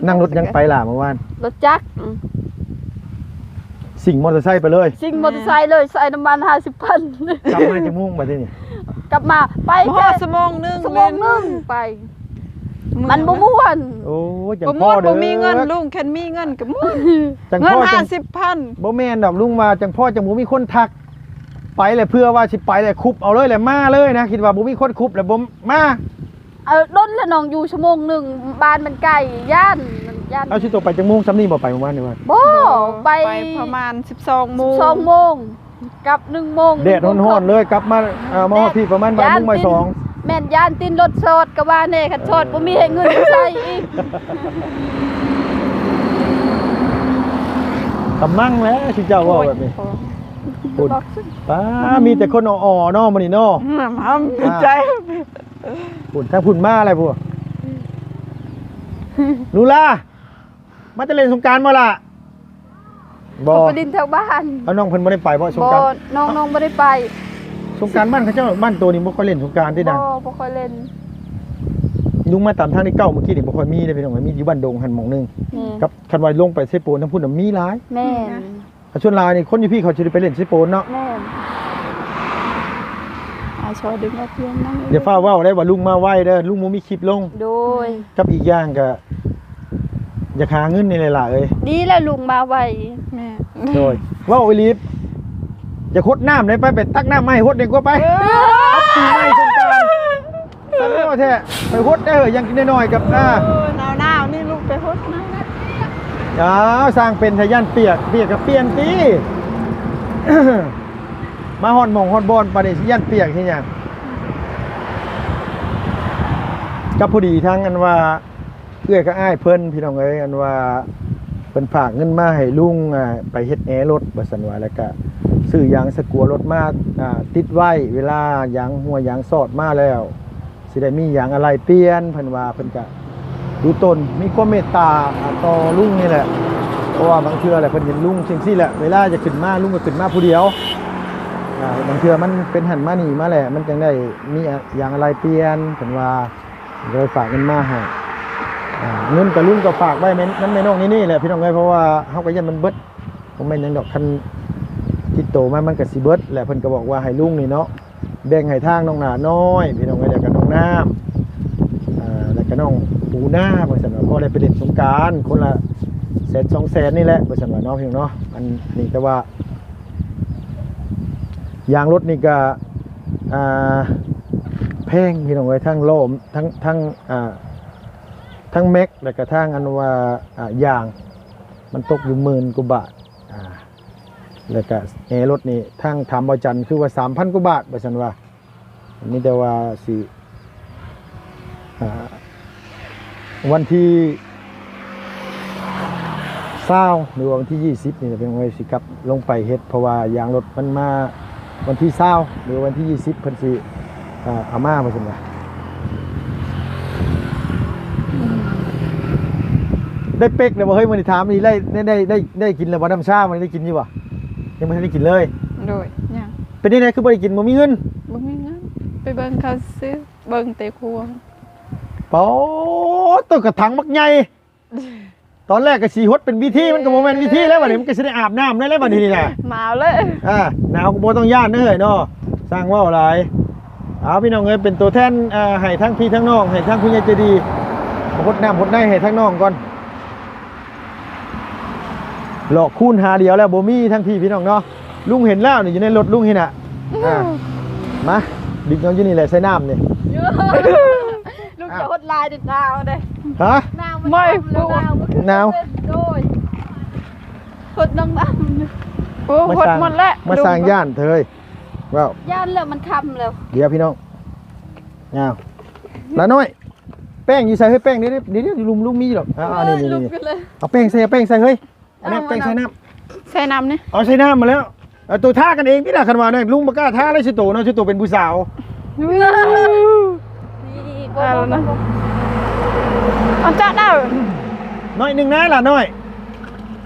ນັ່ງລົດຫຍັງໄປລະມື້ວານ ລົດຈັກ ອືມ ຊິງມໍເຕີໄຊໄປເລີຍ ຊິງມໍເຕີໄຊເລີຍ ໃຊ້ນ້ຳມັນຫ້າສິບພັນ ກັບມາຈັກໂມງບັດນີ້ ກັບມາໄປ ບໍ່ຮອດ ແຄ່ຊົ່ວໂມງໜຶ່ງ ຊົ່ວໂມງໜຶ່ງໄປ ມັນບໍ່ມ່ວນ ໂອ້ຍ ຈັ່ງພໍເດີ ບໍ່ມີເງິນ ລຸງຄັນມີເງິນກໍມ່ວນ ຈັ່ງພໍ ເງິນຫ້າສິບພັນ ບໍ່ແມ່ນດອກ ລຸງວ່າຈັ່ງພໍຈັ່ງບໍ່ມີຄົນທັກ ໄປແລ້ວເພື່ອວ່າຊິໄປແລ້ວຄຸບເອົາເລີຍແລ້ວມາເລີຍນະ ຄິດວ່າບໍ່ມີຄົນຄຸບແລ້ວບໍ່ມາ ເອີ ດົນລະນ້ອງຢູ່ຊົ່ວໂມງໜຶ່ງ ບ້ານມັນໄກ ຢ້ານ ຢ້ານ ເອົາ ຊິໂຕໄປຈັກໂມງ ຊ່ຳນີ້ບໍ່ໄປມື້ວານນີ້ວ່າ ບໍ່ ໄປ ໄປປະມານສິບສອງໂມງ ສິບສອງໂມງ ກັບໜຶ່ງໂມງ ແດດຮ້ອນໆເລີຍ ກັບມາ ເອີ ມາຮອດພີ້ປະມານບ່າຍໂມງ ບ່າຍສອງ ແມ່ນ ຢ້ານຕີນລົດສອດກໍວ່າແນ່ ຄັນສອດບໍ່ມີໃຫ້ເງິນໃຊ້ອີກ ກຳມັງແຫຼະ ຊິເຈົ້າເວົ້າແບບນີ້ ໂອ້ຍ ພຸ້ນ ປ້າ ມີແຕ່ຄົນອໍໆເນາະມື້ນີ້ເນາະ ອືມ ໃຈ ພຸ້ນ ທາງພຸ້ນມາແລ້ວພຸ້ນ ລູລາ ມາແຕ່ຫຼິ້ນສົງການບໍ່ລະ? ບໍ່ ເຂົາໄປຫຼິ້ນແຖວບ້ານ ເອົາ ນ້ອງເພິ່ນບໍ່ໄດ້ໄປບໍ່ສົງການ? ບໍ່ ນ້ອງ ນ້ອງບໍ່ໄດ້ໄປ ສົງການບ້ານເຂົາເຈົ້າ ບ້ານໂຕນີ້ບໍ່ຄ່ອຍຫຼິ້ນສົງການຕິນະ? ບໍ່ ບໍ່ຄ່ອຍຫຼິ້ນ ລຸງມາຕາມທາງທີເກົ້າມື້ກີ້ນີ້ບໍ່ຄ່ອຍມີເດ້ພີ່ນ້ອງ ມີຢູ່ບ້ານດົງຫັ້ນໝ່ອງໜຶ່ງ ແມ່ນ ກັບ ຄັນວ່າລົງໄປເຊໂປນທາງພຸ້ນນະມີຫຼາຍ ແມ່ນ ສ່ວນຫຼາຍນີ້ຄົນຢູ່ພີ້ເຂົາຊິໄດ້ໄປຫຼິ້ນເຊໂປນເນາະ ແມ່ນ ອາ ຊ່ອຍດຶງອອກເລື່ອງນັ້ນ ຢ່າຟ້າວເວົ້າໄດ້ວ່າລຸງມາໄວເດີ ລຸງບໍ່ມີຄລິບລົງ ໂດຍ ກັບອີກຢ່າງກະຢາກຫາເງິນນີ້ແຫຼະຫຼ້າເອີຍ ດີແລ້ວລຸງມາໄວ ແມ່ນ ໂດຍ ເວົ້າອີ່ຫຼີ ຢາກຫົດນ້ຳໄດ້ ໄປ ໄປຕັກນ້ຳມາໃຫ້ຫົດດີກວ່າໄປ ເອີ ປີໃໝ່ສົງການ ສັນໂອ້ແທ້ ໄປຫົດເດີ ຢ່າງໜ້ອຍໆກັບ ເອີ ໜາວໆນີ້ລຸກໄປຫົດມາແລ້ວ ອ້າວ ຊ່າງເປັນແທ້ ຢ້ານປຽກ ປຽກກໍປ່ຽນຕິ ມາຮອດໝ່ອງຮອດບ່ອນປານນີ້ຊິຢ້ານປຽກເຮັດຫຍັງ ກໍພໍດີທາງອັນວ່າ ເອື້ອຍກັບອ້າຍເພິ່ນ ພີ່ນ້ອງເອີຍ ອັນວ່າເພິ່ນຝາກເງິນມາໃຫ້ລຸງ ອ່າ ໄປເຮັດແອລົດວ່າຊັ້ນວ່າ ແລ້ວກະຊື້ຢາງສະກົວລົດມາ ອ່າ ຕິດໄວ້ ເວລາຢາງຮົ່ວຢາງຊອດມາແລ້ວ ຊິໄດ້ມີຢາງອາໄລ່ປ່ຽນ ເພິ່ນວ່າ ເພິ່ນກະດູຕົນ ມີຄວາມເມດຕາ ອ່າ ຕໍ່ລຸງນີ້ແຫຼະ ເພາະວ່າບາງເທື່ອແຫຼະ ເພິ່ນເຫັນລຸງຈັ່ງຊີ້ແຫຼະ ເວລາຈະຂຶ້ນມາ ລຸງກໍຂຶ້ນມາຜູ້ດຽວ ອ່າ ບາງເທື່ອມັນເປັນຫັ້ນມານີ້ມາແຫຼະ ມັນຈັ່ງໄດ້ມີ ອ່າ ຢາງອາໄລ່ປ່ຽນ ເພິ່ນວ່າ ກໍເລີຍຝາກເງິນມາໃຫ້ ອ່າ ເງິນກໍລຸງກໍຝາກໄວ້ແມ່ນ ນຳແມ່ນ້ອງນີ້ນີ້ແຫຼະພີ່ນ້ອງເອີຍ ເພາະວ່າເຮົາກໍຢ້ານມັນເບິດ ບໍ່ແມ່ນຫຍັງດອກ ຄັນຕິດໂຕມາມັນກໍຊິເບິດແຫຼະ ເພິ່ນກໍບອກວ່າໃຫ້ລຸງນີ້ເນາະ ແບ່ງໃຫ້ທາງນ້ອງໜ້ານ້ອຍ ພີ່ນ້ອງເອີຍ ແລ້ວກໍນ້ອງນ້ຳ ອ່າ ແລ້ວກໍນ້ອງປູນາ ວ່າຊັ້ນວ່າ ພໍໄດ້ໄປຫຼິ້ນສົງການ ຄົນລະແສນສອງແສນນີ້ແຫຼະ ວ່າຊັ້ນວ່າເນາະ ພີ່ນ້ອງເນາະ ອັນນີ້ ແຕ່ວ່າ ຢາງລົດນີ້ກະ ອ່າ ແພງພີ່ນ້ອງເອີຍ ທັງລໍ້ ທັງ ທັງ ອ່າ ທັງແມັກ ແລ້ວກະທັງອັນວ່າ ອ່າ ຢາງ ມັນຕົກຢູ່ໝື່ນກວ່າບາດ ອ່າ ແລ້ວກະແອລົດນີ້ ທາງຖາມບ່າວຈັນຄືວ່າສາມພັນກວ່າບາດ ວ່າຊັ້ນວ່າ ມີແຕ່ວ່າຊິ ອ່າ ວັນທີຊາວ ຫຼືວ່າວັນທີຊາວ ຫຼືວ່າວັນທີຊາວ ນີ້ແຫຼະ ເປັນວັນທີ່ຊິກັບລົງໄປເຮັດ ເພາະວ່າຢາງລົດມັນມາວັນທີຊາວ ຫຼືວ່າວັນທີຊາວ ເພິ່ນຊິ ອ່າ ເອົາມາ ວ່າຊັ້ນວ່າ ໄດ້ເປັກແລ້ວບໍ່ເຮີ້ຍ? ມື້ນີ້ຖາມອີກ ໄດ້ ໄດ້ ໄດ້ ໄດ້ກິນແລ້ວບໍ່? ນ້ຳຊາມື້ນີ້ໄດ້ກິນຢູ່ບໍ່? ຍັງບໍ່ທັນໄດ້ກິນເລີຍ. ໂດຍ ຍັງ. ເປັນຈັ່ງໃດຄືບໍ່ໄດ້ກິນ? ບໍ່ມີເງິນ? ບໍ່ມີເງິນ ໄປເບິ່ງເຂົາຊື່ ເບິ່ງແຕ່ຄົວ. ປາດໂທ້ ກະຖັງບັກໃຫຍ່. ຕອນແລກກໍຊິຫົດເປັນວິທີ ມັນກໍບໍ່ແມ່ນວິທີແລ້ວ ບັດນີ້ມັນກໍຊິໄດ້ອາບນ້ຳໄດ້ແລ້ວ ບັດນີ້ນີ້ນະ. ໜາວເລີຍ. ອ່າ ໜາວກໍບໍ່ຕ້ອງຢ້ານເດີເນາະ ຊ່າງເວົ້າຫຼາຍ. ເອົາ ພີ່ນ້ອງເອີຍ ເປັນຕົວແທນ ອ່າ ໃຫ້ທັງພີ່ທັງນ້ອງ ໃຫ້ທັງຜູ້ໃຫຍ່ໃຈດີ ຫົດນ້ຳຫົດໃນໃຫ້ທັງນ້ອງກ່ອນ. ຫຼອກຄູນຫາດຽວແລ້ວບໍ່ມີທັງພີ່ ພີ່ນ້ອງເນາະ. ລຸງເຫັນແລ້ວນີ້ ຢູ່ໃນລົດລຸງນີ້ນະ. ອ່າ ມາ ດິກເອົາຢູ່ນີ້ແຫຼະ ໃສ່ນ້ຳນີ້. ລຸງຈະຫົດຫຼາຍເດ້ ໜາວເດ້. ຮະ? ໜາວ ມັນ ບໍ່ ໜາວ ໂດຍ ຫົດນ້ອງນ້ຳ. ໂອ້ ຫົດໝົດແລ້ວ ມາສ້າງຢ້ານເທີຍ ເວົ້າ ຢ້ານແລ້ວ ມັນຄ່ຳແລ້ວ. ດຽວ ພີ່ນ້ອງ ອ້າວ ຫຼານ້ອຍ ແປ້ງຢູ່ໃສເຮີ້ຍ? ແປ້ງ ດຽວ ດຽວ ດຽວ ລຸງ ລຸງມີດອກ. ອ່າ ນີ້ ນີ້ ນີ້ ເອົາແປ້ງໃສ່ ເອົາແປ້ງໃສ່ເຮີ້ຍ. ອັນນັ້ນແປ້ງໃສ່ນ້ຳ ໃສ່ນ້ຳນີ້ ເອົາໃສ່ນ້ຳມາແລ້ວ. ເອົາໂຕທາກັນເອງຕິລະ ຄັນວ່ານັ້ນ ລຸງບໍ່ກ້າທາເລີຍ ຊິໂຕເນາະ ຊິໂຕເປັນຜູ້ສາວ. ນີ້ ເອົາລະນະ ເອົາຈະເອົາໜ້ອຍໜຶ່ງນະຫຼານ້ອຍ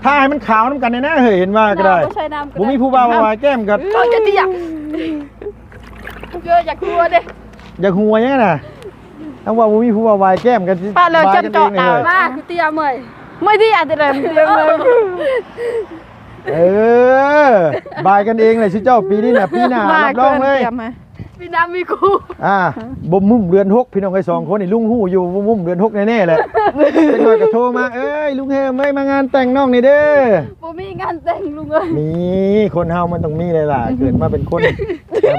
ທາໃຫ້ມັນຂາວນຳກັນແດ່ນະເຮີ້ຍ. ເຫັນວ່າກໍໄດ້ ບໍ່ມີຜູ້ບ່າວມາຫວາຍແກ້ມກັນ ເອົາຈະຕິຢາກ ເອີ ຢາກຫົວເດ້ ຢາກຫົວຫຍັງນະ. ຖ້າວ່າບໍ່ມີຜູ້ມາຫວາຍແກ້ມກັນ ປະແລ້ວຈຳເຈາະຕາມາ ກູເຕຍເມື່ອຍ ເມື່ອຍທີ່ອາດຈະໄດ້ເມື່ອຍ. ເອີ ບາຍກັນເອງແຫຼະຊຸເຈົ້າ ປີນີ້ນະ ປີໜ້າຮັບຮອງເລີຍ ປີໜ້າມີຄູ່. ອ່າ ບໍ່ມຸມເດືອນຫົກ ພີ່ນ້ອງເອີຍ ສອງຄົນນີ້ ລຸງຮູ້ຢູ່ ບໍ່ມຸມເດືອນຫົກແນ່ໆແຫຼະ. ຈັກໜ້ອຍກໍໂທມາ ເອີຍ ລຸງເຮີ້ຍ ເອີຍ ມາງານແຕ່ງນ້ອງນີ້ເດີ. ບໍ່ມີງານແຕ່ງລຸງເອີຍ. ມີ ຄົນເຮົາມັນຕ້ອງມີແຫຼະ ເກີດມາເປັນຄົນ.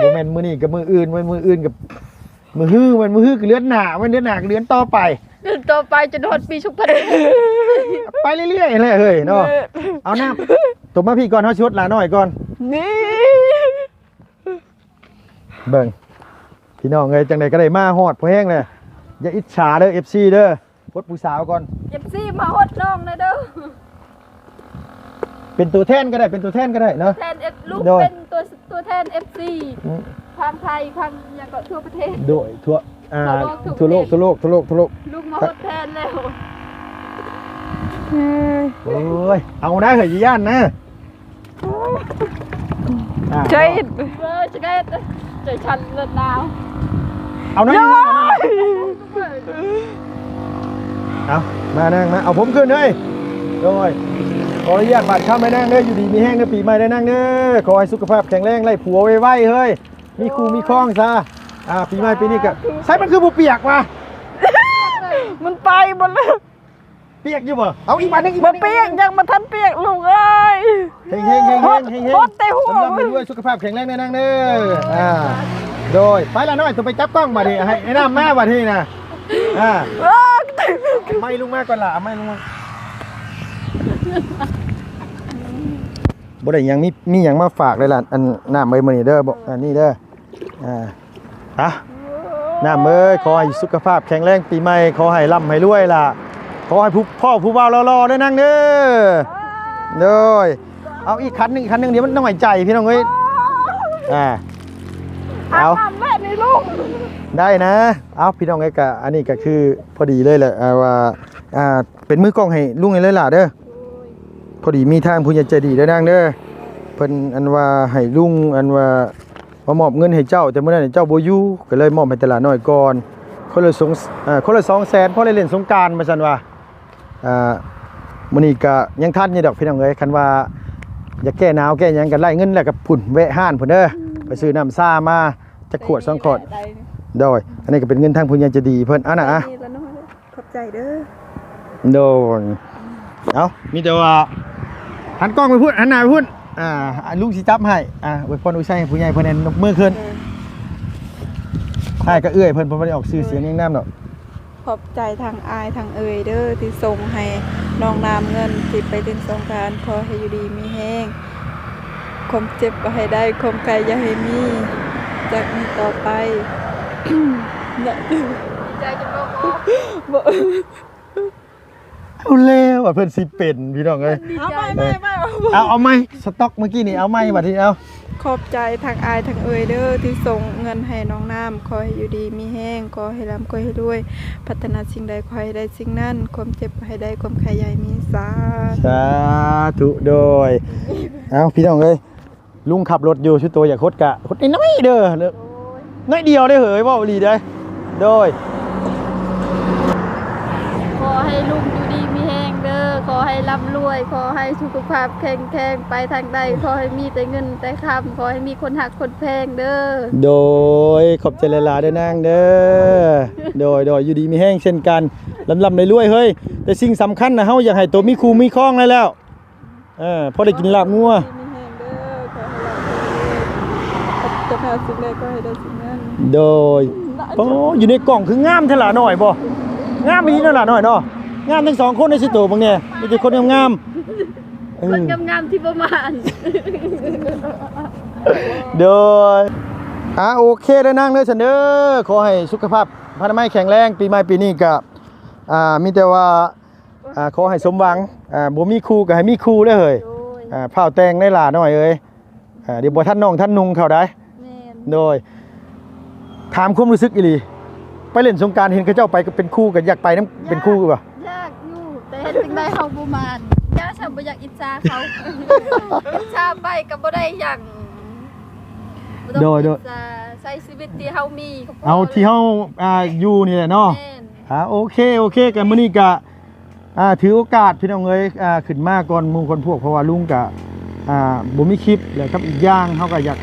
ບໍ່ແມ່ນມື້ນີ້ກັບມື້ອື່ນ ແມ່ນມື້ອື່ນກັບ ມື້ຮື ແມ່ນມື້ຮື ຄືເດືອນໜ້າ ແມ່ນເດືອນໜ້າ ຄືເດືອນຕໍ່ໄປ ເດືອນຕໍ່ໄປ ຈົນຮອດປີສອງພັນ ໄປເລື້ອຍໆແຫຼະເຮີ້ຍເນາະ. ເອົານ້ຳ ຕົມມາພີ້ກ່ອນ ເຮົາຊິຫົດຫຼານ້ອຍກ່ອນ. ນີ້ ເບິ່ງ ພີ່ນ້ອງເອີຍ ຈັ່ງໃດກໍໄດ້ມາຮອດພໍແຮງແລ້ວ. ຢ່າອິດສາເດີ ເອັຟຊີ ເດີ ຫົດຜູ້ສາວກ່ອນ. ເອັຟຊີ ມາຫົດນ້ອງແດ່ເດີ. ເປັນຕົວແທນກໍໄດ້ ເປັນຕົວແທນກໍໄດ້ເນາະ ແທນເອັຟ ລຸງ ໂດຍ ເປັນຕົວ ຕົວແທນເອັຟຊີ ອືມ ທາງໄທ ທາງຫຍັງກໍທົ່ວປະເທດ ໂດຍ ທົ່ວ ອ່າ ທົ່ວໂລກ ທົ່ວໂລກ ທົ່ວໂລກ ທົ່ວໂລກ ທົ່ວໂລກ. ລຸງມາຫົດແທນແລ້ວ. ເອີຍ ໂອ້ຍ ເອົານະເຮີ້ຍ ຢ່າຢ້ານນະ. ອ່າ ໃຈ ເອີ ຈະໄດ້ ໃຈສັນເລີດໜາວ. ເອົາໜ້ອຍໜຶ່ງ ເອົາໜ້ອຍໜຶ່ງ ເອົາ ມານາງ ມາ ເອົາຜົມຂຶ້ນເຮີ້ຍ. ໂດຍ ຂໍອະນຸຍາດບາດຄຳໃຫ້ນາງເດີ ຢູ່ດີມີແຮງເດີ ປີໃໝ່ເດີນາງເດີ ຂໍໃຫ້ສຸຂະພາບແຂງແຮງ ໄດ້ຜົວໄວໆເຮີ້ຍ ມີຄູ່ມີຄອງຊະ. ອ່າ ປີໃໝ່ປີນີ້ກໍ ໃສ ມັນຄືບໍ່ປຽກວະ? ມັນໄປໝົດແລ້ວ. ປຽກຢູ່ບໍ່? ເອົາອີກບາດໜຶ່ງ ອີກບາດໜຶ່ງ. ບໍ່ປຽກ ຍັງບໍ່ທັນປຽກ ລູກເອີຍ. ເຮງໆໆໆໆ ຫົດແຕ່ຫົວ ຮ່ຳລວຍ ສຸຂະພາບແຂງແຮງເດີນາງເດີ. ອ່າ ໂດຍ ໄປລະນ້ອຍ ໂຕໄປຈັບກ້ອງບາດນີ້ ໃຫ້ໄອ້ນ້ຳມາບາດນີ້ນະ. ອ່າ ເອີ ເອົາໄມ້ລົງມາກ່ອນລະ ເອົາໄມ້ລົງມາ. ບໍ່ໄດ້ຫຍັງ ມີ ມີຫຍັງມາຝາກເລີຍລະ ອັນ ນ້ຳເອີຍ ມື້ນີ້ເດີ ອັນນີ້ເດີ. ອ່າ ອ່ະ ນ້ຳເອີຍ ຂໍໃຫ້ສຸຂະພາບແຂງແຮງ ປີໃໝ່ຂໍໃຫ້ລ່ຳໃຫ້ລວຍລະ ຂໍໃຫ້ຜູ້ ພໍ້ຜູ້ບ່າວຫຼໍ່ໆເດີນາງເດີ. ໂດຍ ເອົາອີກຄັນໜຶ່ງ ຄັນໜຶ່ງ ດຽວມັນນ້ອຍໃຈພີ່ນ້ອງເອີຍ. ອ່າ ເອົາ ເອົານ້ຳແລະນີ້ລູກ ໄດ້ນະ. ເອົາ ພີ່ນ້ອງເອີຍ ກະ ອັນນີ້ກະຄືພໍດີເລີຍແຫຼະ ອ່າ ວ່າ ອ່າ ເປັນມືກ້ອງໃຫ້ລຸງໃຫ້ເລີຍລະເດີ. ໂດຍ ພໍດີມີທາງຜູ້ໃຫຍ່ໃຈດີເດີນາງເດີ ເພິ່ນອັນວ່າໃຫ້ລຸງ ອັນວ່າມາມອບເງິນໃຫ້ເຈົ້າ ແຕ່ມື້ນັ້ນເຈົ້າບໍ່ຢູ່ ກໍເລີຍມອບໃຫ້ແຕ່ຫຼານ້ອຍກ່ອນ ຄົນລະສອງ ເອີ ຄົນລະສອງແສນ ພໍໄດ້ຫຼິ້ນສົງການວ່າຊັ້ນວ່າ. ອ່າ ມື້ນີ້ກໍຍັງທັນຢູ່ດອກພີ່ນ້ອງເອີຍ ຄັນວ່າຢາກແກ້ໜາວແກ້ຫຍັງກໍໄລ່ເງິນແລ້ວກໍພຸ້ນ ແວະຮ້ານພຸ້ນເດີ ໄປຊື້ນ້ຳຊາມາຈັກຂວດສອງຂວດ. ໂດຍ ອັນນີ້ກໍເປັນເງິນທາງຜູ້ໃຫຍ່ໃຈດີເພິ່ນ ອັນນ່າ ຂອບໃຈເດີ. ໂດຍ ເອົ້າ ມີແຕ່ວ່າຫັນກ້ອງໄປພຸ້ນ ຫັນໜ້າໄປພຸ້ນ. ອ່າ ລຸງຊິຈັບໃຫ້ ອ່າ ອວຍພອນອວຍໄຊໃຫ້ຜູ້ໃຫຍ່ເພິ່ນແດ່ ຍົກມືຂຶ້ນ. ເອີ ອ້າຍກັບເອື້ອຍເພິ່ນ ເພິ່ນບໍ່ໄດ້ອອກຊື່ສຽງຫຍັງນຳດອກ. ຂອບໃຈທັງອ້າຍທັງເອື້ອຍເດີ ທີ່ສົ່ງໃຫ້ນ້ອງນ້ຳເງິນທີ່ໄປຫຼິ້ນສົງການ. ຂໍໃຫ້ຢູ່ດີມີແຮງ ຄວາມເຈັບກໍໃຫ້ໄດ້ ຄວາມໄຂ້ຢ່າໃຫ້ມີ ຈາກນີ້ຕໍ່ໄປ. ດີໃຈຈົນເວົ້າບໍ່ອອກ ບໍ່ ເອົາແລ້ວ ວ່າເພິ່ນຊິເປັນ ພີ່ນ້ອງເອີຍ. ເອົາໃໝ່ ເອົາໃໝ່ ເອົາ ເອົາໃໝ່ ສະຕັອກເມື່ອກີ້ນີ້ ເອົາໃໝ່ບັດນີ້ ເອົາ. ຂອບໃຈທັງອ້າຍທັງເອື້ອຍເດີ ທີ່ສົ່ງເງິນໃຫ້ນ້ອງນ້ຳ. ຂໍໃຫ້ຢູ່ດີມີແຮງ ຂໍໃຫ້ລ່ຳ ຂໍໃຫ້ລວຍ ປາດຖະໜາສິ່ງໃດ ຂໍໃຫ້ໄດ້ສິ່ງນັ້ນ ຄວາມເຈັບກໍໃຫ້ໄດ້ ຄວາມໄຂ້ຢ່າໃຫ້ມີ. ສາ ສາທຸ ໂດຍ. ເອົາ ພີ່ນ້ອງເອີຍ ລຸງຂັບລົດຢູ່ ຊຸໂຕຢາກຫົດກະຫົດນ້ອຍໆເດີ ໂດຍ ນ້ອຍດຽວເດ້ເຮີ້ຍ ເວົ້າອີ່ຫຼີເດ້. ໂດຍ ຂໍໃຫ້ລຸງຢູ່ດີມີແຮງເດີ ຂໍ ໃຫ້ລ່ຳລວຍ ຂໍໃຫ້ສຸຂະພາບແຂງແຮງ ໄປທາງໃດ ຂໍໃຫ້ມີແຕ່ເງິນແຕ່ຄຳ ຂໍໃຫ້ມີຄົນຮັກຄົນແພງເດີ. ໂດຍ ຂອບໃຈຫຼາຍໆເດີນາງເດີ. ໂດຍ ໂດຍ ຢູ່ດີມີແຮງເຊັ່ນກັນ ລ່ຳໆລວຍໆເຮີ້ຍ. ແຕ່ສິ່ງສຳຄັນນະ ເຮົາຢາກໃຫ້ໂຕມີຄູ່ມີຄອງແລ້ວ ເອີ ພໍໄດ້ກິນລາບງົວ. ມີແຮງເດີ ຂໍໃຫ້ລ່ຳໃຫ້ລວຍ ປາດຖະໜາສິ່ງໃດຂໍໃຫ້ໄດ້ສິ່ງນັ້ນ. ໂດຍ ໂອ້ ຢູ່ໃນກ້ອງຄືງາມແທ້ຫຼ້ານ້ອຍບໍ່? ງາມອີ່ຫຼີເນາະຫຼ້ານ້ອຍເນາະ. ງາມທັງສອງຄົນໃນຊິໂຕເບິ່ງແດ່ ມີແຕ່ຄົນງາມໆ ເອີ ຄົນງາມໆທີ່ບໍ່ມານ. ໂດຍ ອ່າ ໂອເຄເດີນາງເດີ ຊັ້ນເດີ. ຂໍໃຫ້ສຸຂະພາບອະນາໄມແຂງແຮງ ປີໃໝ່ປີນີ້ກະ ອ່າ ມີແຕ່ວ່າ ອ່າ ຂໍໃຫ້ສົມຫວັງ ອ່າ ບໍ່ມີຄູ່ກໍໃຫ້ມີຄູ່ເດີເຮີ້ຍ. ໂດຍ ອ່າ ຟ້າວແຕ່ງໄດ້ຫຼ້ານ້ອຍເອີຍ. ອ່າ ດຽວບໍ່ທັນນ້ອງທັນນຸ່ງເຂົາໄດ໋. ແມ່ນ ໂດຍ ຖາມຄວາມຮູ້ສຶກອີ່ຫຼີ ໄປຫຼິ້ນສົງການເຫັນເຂົາເຈົ້າໄປເປັນຄູ່ ກໍຢາກໄປນຳ ຢາກ ເປັນຄູ່ຢູ່ບໍ່? ຢາກຢູ່ ແຕ່ເຮັດຈັ່ງໃດເຮົາບໍ່ມານ. ຢ້ານຊະບໍ່ຢາກອິດສາເຂົາ ອິດສາໄປກໍບໍ່ໄດ້ຫຍັງ. ບໍ່ຕ້ອງ ໂດຍ ໂດຍ ອິດສາ ໃຊ້ຊີວິດທີ່ເຮົາມີກໍພໍ. ເອົາທີ່ເຮົາ ອ່າ ຢູ່ນີ້ແຫຼະເນາະ. ແມ່ນ ອ່າ ໂອເຄ ໂອເຄ ກໍມື້ນີ້ກໍ ອ່າ ຖືໂອກາດພີ່ນ້ອງເອີຍ ອ່າ ຂຶ້ນມາກ່ອນໝູ່ກ່ອນພວກ ເພາະວ່າລຸງກະ ອ່າ ບໍ່ມີຄລິບ ແລ້ວກັບອີກຢ່າງເຮົາກໍຢາກ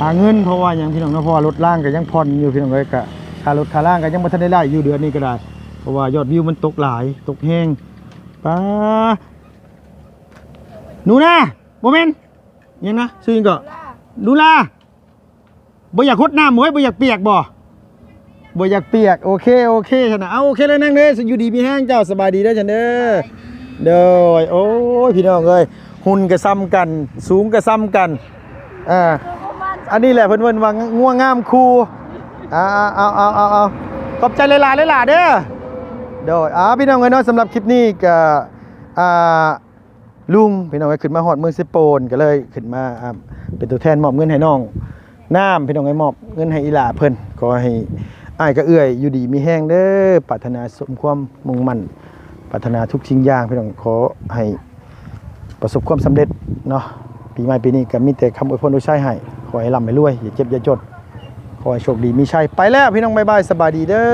ຫາເງິນ ເພາະວ່າຫຍັງພີ່ນ້ອງເນາະ ເພາະວ່າລົດລາງກໍຍັງຜ່ອນຢູ່ພີ່ນ້ອງເອີຍ ກະຄ່າລົດຄ່າລາງກໍຍັງບໍ່ທັນໄດ້ໄດ້ຢູ່ເດືອນນີ້ກໍໄດ້ ເພາະວ່າຍອດວິວມັນຕົກຫຼາຍ ຕົກແຮງ. ປ້າ ໜູນາ ບໍ່ແມ່ນ ຫຍັງນະ ຊື່ຫຍັງເກາະ? ລູລາ. ບໍ່ຢາກຫົດນ້ຳເວີຍ ບໍ່ຢາກປຽກບໍ່? ບໍ່ຢາກປຽກ. ໂອເຄ ໂອເຄຊັ້ນນະ. ເອົາ ໂອເຄແລ້ວນາງເດີ ຢູ່ດີມີແຮງເຈົ້າ ສະບາຍດີເດີຊັ້ນເດີ. ໂດຍ ໂອ້ຍ ພີ່ນ້ອງເອີຍ ຫຸ່ນກໍສ່ຳກັນ ສູງກໍສ່ຳກັນ. ອ່າ ອັນນີ້ແຫຼະເພິ່ນເອີ້ນວ່າງົວງາມຄູ່. ອ່າ ເອົາ ເອົາ ເອົາ ເອົາ ຂອບໃຈຫຼາຍໆ ຫຼາຍໆເດີ. ໂດຍ ອ່າ ພີ່ນ້ອງເອີຍເນາະ ສຳລັບຄລິບນີ້ກໍ ອ່າ ລຸງ ພີ່ນ້ອງເອີຍ ຂຶ້ນມາຮອດເມືອງເຊໂປນ ກໍເລີຍຂຶ້ນມາ ອ່າ ເປັນຕົວແທນມອບເງິນໃຫ້ນ້ອງນ້ຳ ພີ່ນ້ອງເອີຍ ມອບເງິນໃຫ້ອີ່ຫຼ້າເພິ່ນ. ຂໍໃຫ້ອ້າຍກັບເອື້ອຍຢູ່ດີມີແຮງເດີ ປາດຖະໜາສົມຄວາມມຸ່ງໝັ້ນ ປາດຖະໜາທຸກສິ່ງຢ່າງ ພີ່ນ້ອງ ຂໍໃຫ້ປະສົບຄວາມສຳເລັດເນາະ. ປີໃໝ່ປີນີ້ກໍມີແຕ່ຄຳອວຍພອນອວຍໄຊໃຫ້ ຂໍໃຫ້ລ່ຳໃຫ້ລວຍ ຢ່າເຈັບຢ່າຈົນ ຂໍໃຫ້ໂຊກດີມີໄຊ. ໄປແລ້ວພີ່ນ້ອງ ບາຍບາຍ ສະບາຍດີເດີ.